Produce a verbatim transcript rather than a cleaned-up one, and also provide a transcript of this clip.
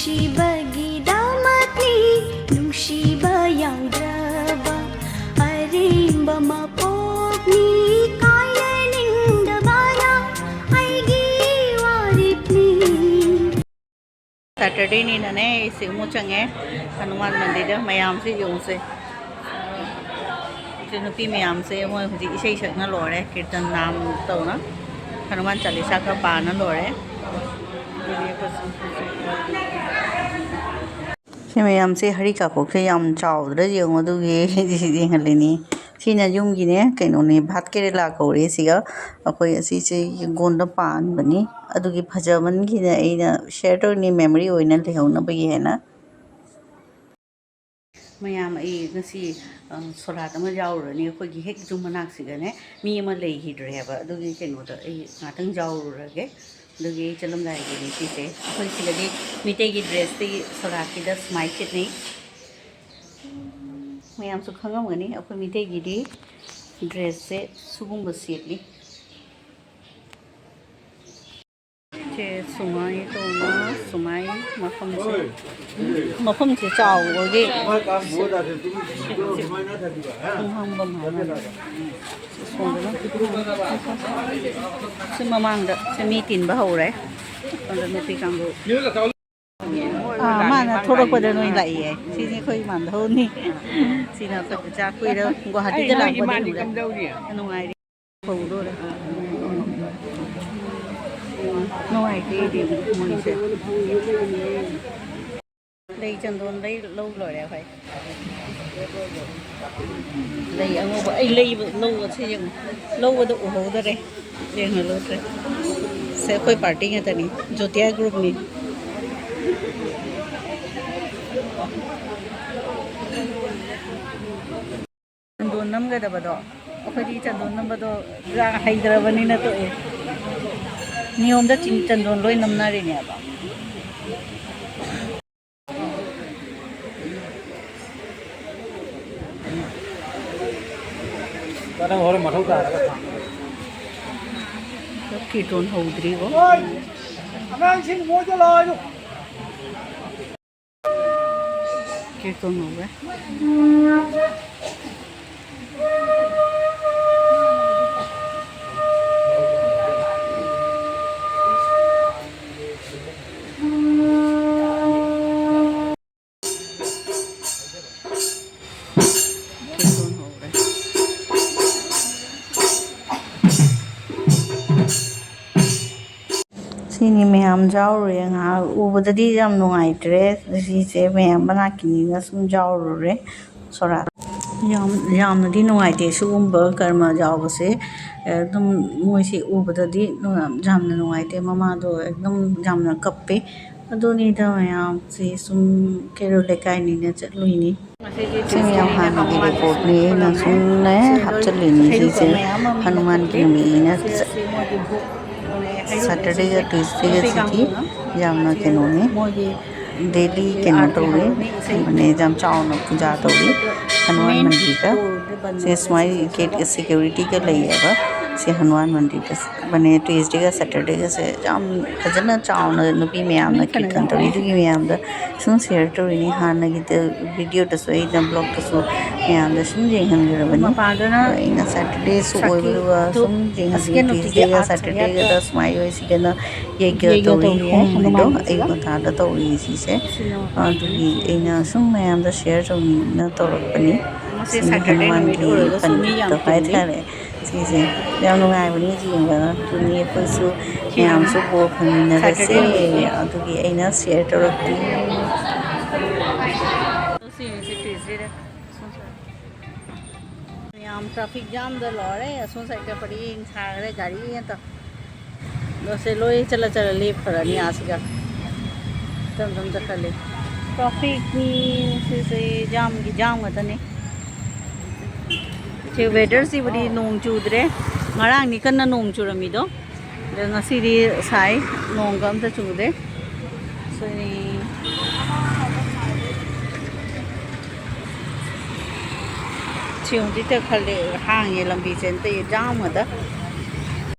ꯅꯨꯡꯁꯤꯕꯒꯤꯗꯃꯛꯅꯤ, ꯅꯨꯡꯁꯤꯕ ꯌꯥꯎꯗ꯭ꯔꯕ ꯑꯔꯦꯝꯕ ꯃꯄꯣꯛꯅꯤ, ꯀꯥꯏꯅꯅꯤꯡꯗꯕꯅ ꯑꯩꯒꯤ ꯋꯥꯔꯦꯞꯅꯤ꯫ Saturdayꯅꯤꯅꯅꯦ, ꯑꯩꯁꯦ ꯑꯃꯨꯛ ꯆꯪꯉꯦ ꯍꯅꯨꯃꯥꯟ ꯃꯟꯗꯤꯔꯗ꯫ ꯃꯌꯥꯝꯁꯦ ꯌꯦꯡꯉꯨꯁꯦ, ꯏꯆꯟꯅꯨꯄꯤ ꯃꯌꯥꯝꯁꯦ ꯃꯣꯏ ꯍꯧꯖꯤꯛ ꯏꯁꯩ ꯁꯛꯅ ꯂꯣꯏꯔꯦ, ꯀꯤꯔꯇꯟ ꯅꯥꯝ ꯇꯧꯅ ꯍꯅꯨꯃꯥꯟ ꯆꯥꯂꯤꯁꯥ ꯈꯔ ꯄꯥꯅ ꯂꯣꯏꯔꯦ꯫ ꯑꯗꯨꯒꯤ ꯑꯩꯈꯣꯏꯁꯨ ꯁꯤ ꯃꯌꯥꯝꯁꯦ ꯍꯔꯤ ꯀꯥꯄꯣꯛꯁꯦ ꯌꯥꯝ ꯆꯥꯎꯗ꯭ꯔꯥ ꯌꯦꯡꯉꯣ, ꯑꯗꯨꯒꯤ ꯑꯩꯗꯤ ꯁꯤꯗꯤ ꯌꯦꯡꯍꯜꯂꯤꯅꯤ꯫ ꯁꯤꯅ ꯌꯨꯝꯒꯤꯅꯦ, ꯀꯩꯅꯣꯅꯦ, ꯚꯥꯠ ꯀꯦꯔꯦꯂꯥ ꯀꯧꯔꯦ ꯁꯤꯒ꯫ ꯑꯩꯈꯣꯏ ꯑꯁꯤꯁꯦ ꯌꯦꯡꯒꯣꯟꯗ ꯄꯥꯟꯕꯅꯤ, ꯑꯗꯨꯒꯤ ꯐꯖꯃꯟꯒꯤꯅ ꯑꯩꯅ ꯁꯤꯌꯔ ꯇꯧꯔꯤꯅꯤ, ꯃꯦꯃꯣꯔꯤ ꯑꯣꯏꯅ ꯂꯩꯍꯧꯅꯕꯒꯤ ꯍꯥꯏꯅ꯫ ꯃꯌꯥꯝ, ꯑꯩ ꯉꯁꯤ, ꯑ, ꯁꯣꯔꯥꯠ ꯑꯃ ꯌꯥꯎꯔꯨꯔꯅꯤ꯫ ꯑꯩꯈꯣꯏꯒꯤ ꯍꯦꯛ ꯌꯨꯝ ꯃꯅꯥꯛꯁꯤꯗꯅꯦ ꯃꯤ ꯑꯃ ꯂꯩꯈꯤꯗ꯭ꯔꯦ ꯍꯥꯏꯕ, ꯑꯗꯨꯒꯤ ꯀꯩꯅꯣꯗ ꯑꯩ ꯉꯥꯛꯇꯪ ꯌꯥꯎꯔꯨꯔꯒꯦ꯫ ꯑꯗꯨꯒꯤ ꯑꯩ ꯆꯠꯂꯝꯗꯥꯏꯒꯤꯅꯤ ꯁꯤꯁꯦ꯫ ꯑꯩꯈꯣꯏ ꯁꯤꯗꯗꯤ ꯃꯤꯇꯩꯒꯤ ꯗ꯭ꯔꯦꯁꯇꯤ ꯁꯣꯔꯥꯠꯀꯤꯗ ꯁꯨꯃꯥꯏ ꯁꯦꯠꯅꯩ꯫ ꯃꯌꯥꯝꯁꯨ ꯈꯪꯉꯝꯒꯅꯤ, ꯑꯩꯈꯣꯏ ꯃꯤꯇꯩꯒꯤꯗꯤ ꯗ꯭ꯔꯦꯁꯁꯦ ꯁꯤꯒꯨꯝꯕ ꯁꯦꯠꯂꯤ꯫ ꯁꯦ ꯁꯨꯃꯥꯏ ꯇꯧꯅ, ꯁꯨꯃꯥꯏ ꯃꯐꯝꯁꯦ, ꯃꯐꯝꯁꯦ ꯆꯥꯎꯕꯒꯤ ꯈꯣꯡ ꯍꯥꯝꯕꯝ ꯍꯥꯏꯅ ꯁꯣꯝꯗꯅ ꯁꯤ ꯃꯃꯥꯡꯗ ꯁꯤ ꯃꯤ ꯇꯤꯟꯕ ꯍꯧꯔꯦ꯫ ꯁꯣꯝꯗ ꯅꯨꯄꯤ ꯀꯥꯡꯕꯨ꯫ ꯑꯥ, ꯃꯥꯅ ꯊꯣꯛꯂꯛꯄꯗ ꯅꯣꯏ ꯂꯥꯛꯏꯌꯦ꯫ ꯁꯤꯅꯤ ꯑꯩꯈꯣꯏ ꯏꯃꯥꯟꯗꯧꯅꯤ꯫ ꯁꯤꯅ ꯑꯩꯈꯣꯏ ꯆꯥꯛ ꯀꯨꯏꯔ ꯒꯨꯋꯥꯍꯥꯇꯤꯗ ꯂꯥꯛꯄꯗ ꯎꯔꯦ꯫ ꯅꯨꯡꯉꯥꯏꯔꯤ꯫ ꯍꯧꯗꯣꯔꯦ꯫ ꯅꯨꯡꯉꯥꯏꯇꯦ ꯏꯕꯦꯝꯃ ꯃꯣꯏꯁꯦ꯫ ꯂꯩ ꯆꯟꯗꯣꯟ ꯂꯩ ꯂꯧ ꯂꯣꯏꯔꯦ ꯑꯩꯈꯣꯏ꯫ ꯂꯩ ꯑꯉꯧꯕ, ꯑꯩ ꯂꯩꯕ, ꯂꯧꯕꯁꯦ ꯌꯦꯡꯉꯨ꯫ ꯂꯧꯕꯗ ꯎꯍꯧꯗꯔꯦ꯫ ꯌꯦꯡꯍꯜꯂꯨꯗ꯭ꯔꯦ꯫ ꯁꯦ ꯑꯩꯈꯣꯏ ꯄꯥꯔꯇꯤ ꯉꯥꯛꯇꯅꯤ꯫ ꯖꯣꯇꯤꯌꯥ ꯒ꯭ꯔꯨꯞꯅꯤ꯫ ꯆꯟꯗꯣꯟ ꯅꯝꯒꯗꯕꯗꯣ, ꯑꯩꯈꯣꯏꯗꯤ ꯆꯟꯗꯣꯟ ꯅꯝꯕꯗꯣ ꯍꯩꯇ꯭ꯔꯕꯅꯤꯅ ꯇꯣꯛꯑꯦ꯫ ꯅꯤꯌꯣꯝꯗ ꯆꯤꯡ ꯆꯟꯗꯣꯟ ꯂꯣꯏ ꯅꯝꯅꯔꯤꯅꯦꯕ꯫ ꯀꯤꯔꯇꯣꯟ ꯍꯧꯗ꯭ꯔꯤꯕꯣ꯫ ꯑꯉꯥꯡꯁꯤꯡ ꯃꯣꯏꯗ ꯂꯥꯛꯑꯣ꯫ ꯀꯦꯛꯇꯣ ꯉꯧꯔꯦ꯫ ꯀꯦꯛꯇꯣ ꯉꯧꯔꯦ꯫ ꯁꯤꯅꯤ ꯃꯌꯥꯝ ꯌꯥꯎꯔꯨꯔꯦ ꯉꯥꯏꯍꯥꯛ꯫ ꯎꯕꯗꯗꯤ ꯌꯥꯝ ꯅꯨꯡꯉꯥꯏꯇ꯭ꯔꯦ꯫ ꯁꯤꯁꯦ ꯃꯌꯥꯝ ꯃꯅꯥꯛꯀꯤꯅꯤꯅ ꯁꯨꯝ ꯌꯥꯎꯔꯨꯔꯦ꯫ ꯁꯣꯔꯥꯠ ꯌꯥꯝ, ꯌꯥꯝꯅꯗꯤ ꯅꯨꯡꯉꯥꯏꯇꯦ ꯁꯤꯒꯨꯝꯕ ꯀꯔꯃ ꯌꯥꯎꯕꯁꯦ꯫ ꯑꯗꯨꯝ ꯃꯣꯏꯁꯦ ꯎꯕꯗꯗꯤ ꯌꯥꯝꯅ ꯅꯨꯡꯉꯥꯏꯇꯦ꯫ ꯃꯃꯥꯗꯣ ꯑꯗꯨꯝ ꯌꯥꯝꯅ ꯀꯞꯄꯦ꯫ ꯑꯗꯨꯅꯤꯗ ꯃꯌꯥꯝꯁꯦ ꯁꯨꯝ ꯀꯩꯔꯣꯜ ꯂꯩꯀꯥꯏꯅꯤꯅ ꯆꯠꯂꯨꯏꯅꯤ꯫ ꯁꯤ ꯃꯌꯥꯝ ꯍꯥꯟꯅꯒꯤ ꯔꯦꯀꯣꯔꯠꯅꯤ, ꯑꯩꯅ ꯁꯨꯝꯅꯦ ꯍꯥꯞꯆꯤꯜꯂꯤꯅꯤ꯫ ꯁꯤꯁꯦ ꯍꯅꯨꯃꯥꯟꯒꯤ ꯅꯨꯃꯤꯠꯅꯤꯅ ꯁꯦꯇꯔꯗꯦꯒ ꯇ꯭ꯌꯨꯁꯗꯦꯒꯁꯤꯗꯤ ꯌꯥꯝꯅ ꯀꯩꯅꯣꯅꯤ, ꯗꯦꯂꯤ ꯀꯩꯅꯣ ꯇꯧꯔꯤ, ꯃꯅꯦ ꯌꯥꯝ ꯆꯥꯎꯅ ꯄꯨꯖꯥ ꯇꯧꯔꯤ ꯍꯅꯨꯃꯥꯟ ꯃꯟꯗꯤꯔꯗ꯫ ꯁꯦ ꯁꯨꯃꯥꯏꯅ ꯒꯦꯠ ꯁꯦꯀ꯭ꯌꯨꯔꯤꯇꯤꯒ ꯂꯩꯌꯦꯕ ꯁꯤ ꯍꯅꯨꯃꯥꯟ ꯃꯟꯗꯤꯔꯗ꯫ ꯃꯅꯦ ꯇ꯭ꯌꯨꯁꯗꯦꯒ ꯁꯦꯇꯔꯗꯦꯒꯁꯦ ꯌꯥꯝ ꯐꯖꯅ ꯆꯥꯎꯅ ꯅꯨꯄꯤ ꯃꯌꯥꯝꯅ ꯀꯤꯔꯇꯟ ꯇꯧꯔꯤ꯫ ꯑꯗꯨꯒꯤ ꯃꯌꯥꯝꯗ ꯁꯨꯝ ꯁꯤꯌꯔ ꯇꯧꯔꯤꯅꯤ꯫ ꯍꯥꯟꯅꯒꯤꯗ ꯚꯤꯗꯤꯑꯣꯗꯁꯨ ꯑꯩꯅ ꯕ꯭ꯂꯣꯛꯇꯁꯨ ꯃꯌꯥꯝꯗ ꯁꯨꯝ ꯌꯦꯡꯍꯟꯈ꯭ꯔꯕꯅꯤ꯫ ꯃꯄꯥꯗꯨꯅ ꯑꯗꯣ ꯑꯩꯅ ꯁꯦꯇꯔꯗꯦꯁꯨ ꯁꯥꯀꯤ ꯑꯣꯏꯕꯗꯨꯒ ꯇꯨ ꯁꯨꯝ ꯌꯦꯡꯍꯟꯕꯤ꯫ ꯑꯁꯀꯦꯟ ꯅꯨꯄꯤꯒꯤ ꯇ꯭ꯌꯨꯁꯗꯦꯒ ꯑꯥꯔꯠꯁ ꯁꯦꯇꯔꯗꯦꯒꯗ ꯌꯥꯠꯇ ꯁꯨꯃꯥꯏꯅ ꯑꯣꯏꯁꯤꯒꯅ ꯌꯩꯒ ꯌꯩꯒ ꯇꯧꯔꯤ ꯇꯧꯔꯤ ꯍꯣꯡꯕꯗꯣ ꯍꯅꯨꯃꯥꯟꯒꯤꯁꯤꯒ꯫ ꯑꯌꯨꯛ ꯉꯟꯇꯥꯗ ꯇꯧꯔꯤ ꯁꯤꯁꯦ꯫ ꯁꯤꯅ ꯑꯗꯨꯒꯤ ꯑꯩꯅ ꯁꯨꯝ ꯃꯌꯥꯝꯗ ꯁꯤꯌꯔ ꯇꯧꯅꯤꯡꯗꯅ ꯇꯧꯔꯛꯄꯅꯤ꯫ ꯃꯁꯤ ꯁꯤꯅ ꯁꯦꯇꯔꯗꯦ ꯍꯅꯨꯃꯥꯟꯒꯤ ꯅꯨꯃꯤꯠ ꯑꯣꯏꯔꯒꯁꯨ ꯃꯤ ꯌꯥꯝ ꯄꯟꯗꯤꯠꯇꯣ ꯇꯤꯟꯗꯦ꯫ ꯍꯥꯏꯇꯥꯔꯦ꯫ ꯁꯤꯁꯦ ꯌꯥꯝ ꯅꯨꯡꯉꯥꯏꯕꯅꯤ ꯌꯦꯡꯕꯗ꯫ ꯑꯗꯨꯅꯤ ꯑꯩꯈꯣꯏꯁꯨ ꯁꯤ ꯃꯌꯥꯝꯁꯨ ꯕꯣꯔ ꯐꯪꯃꯤꯟꯅꯔꯁꯦ꯫ ꯁꯦꯇꯔꯗꯦ ꯅꯨꯃꯤꯠꯀꯤ ꯑꯗꯨꯒꯤ ꯑꯩꯅ ꯁꯤꯌꯔ ꯇꯧꯔꯛꯄꯅꯤ꯫ ꯁꯤ ꯌꯦꯡꯁꯤ ꯇ꯭ꯌꯨꯁꯗꯦꯗ꯫ ꯌꯥꯝ ꯇ꯭ꯔꯥꯐꯤꯛ ꯖꯥꯝꯗ ꯂꯣꯏꯔꯦ꯫ ꯑꯁꯣꯝ ꯁꯥꯏꯠꯇ ꯄꯔꯦꯡ ꯁꯥꯈ꯭ꯔꯦ ꯒꯥꯔꯤ ꯉꯥꯛꯇ꯫ ꯑꯗꯣ ꯁꯦ ꯂꯣꯏ ꯆꯠꯂ ꯆꯠꯂ ꯂꯦꯞꯈ꯭ꯔꯅꯤ ꯑꯥꯁꯤꯒ꯫ ꯇꯞ ꯇꯞ ꯆꯠꯈ꯭ꯔꯂꯦ꯫ ꯇ꯭ꯔꯥꯐꯤꯛꯅꯤ ꯁꯤꯁꯦ, ꯖꯥꯝꯒꯤ ꯖꯥꯝ ꯉꯥꯛꯇꯅꯤ꯫ ꯁꯤ ꯋꯦꯗꯔꯁꯤꯕꯨꯗꯤ ꯅꯣꯡ ꯆꯨꯗ꯭ꯔꯦ꯫ ꯉꯔꯥꯡꯗꯤ ꯀꯟꯅ ꯅꯣꯡ ꯆꯨꯔꯝꯃꯤꯗꯣ꯫ ꯑꯗꯣ ꯉꯁꯤꯗꯤ ꯁꯥꯏ, ꯅꯣꯡꯒ ꯑꯝꯇ ꯆꯨꯗꯦ꯫ ꯁꯤꯅꯤ꯫ ꯁꯤ ꯍꯧꯖꯤꯛꯇ ꯈꯜꯂꯦ, ꯍꯥꯡꯉꯦ ꯂꯝꯕꯤꯁꯦ, ꯑꯇꯩ ꯖꯥꯝ ꯉꯥꯛꯇ꯫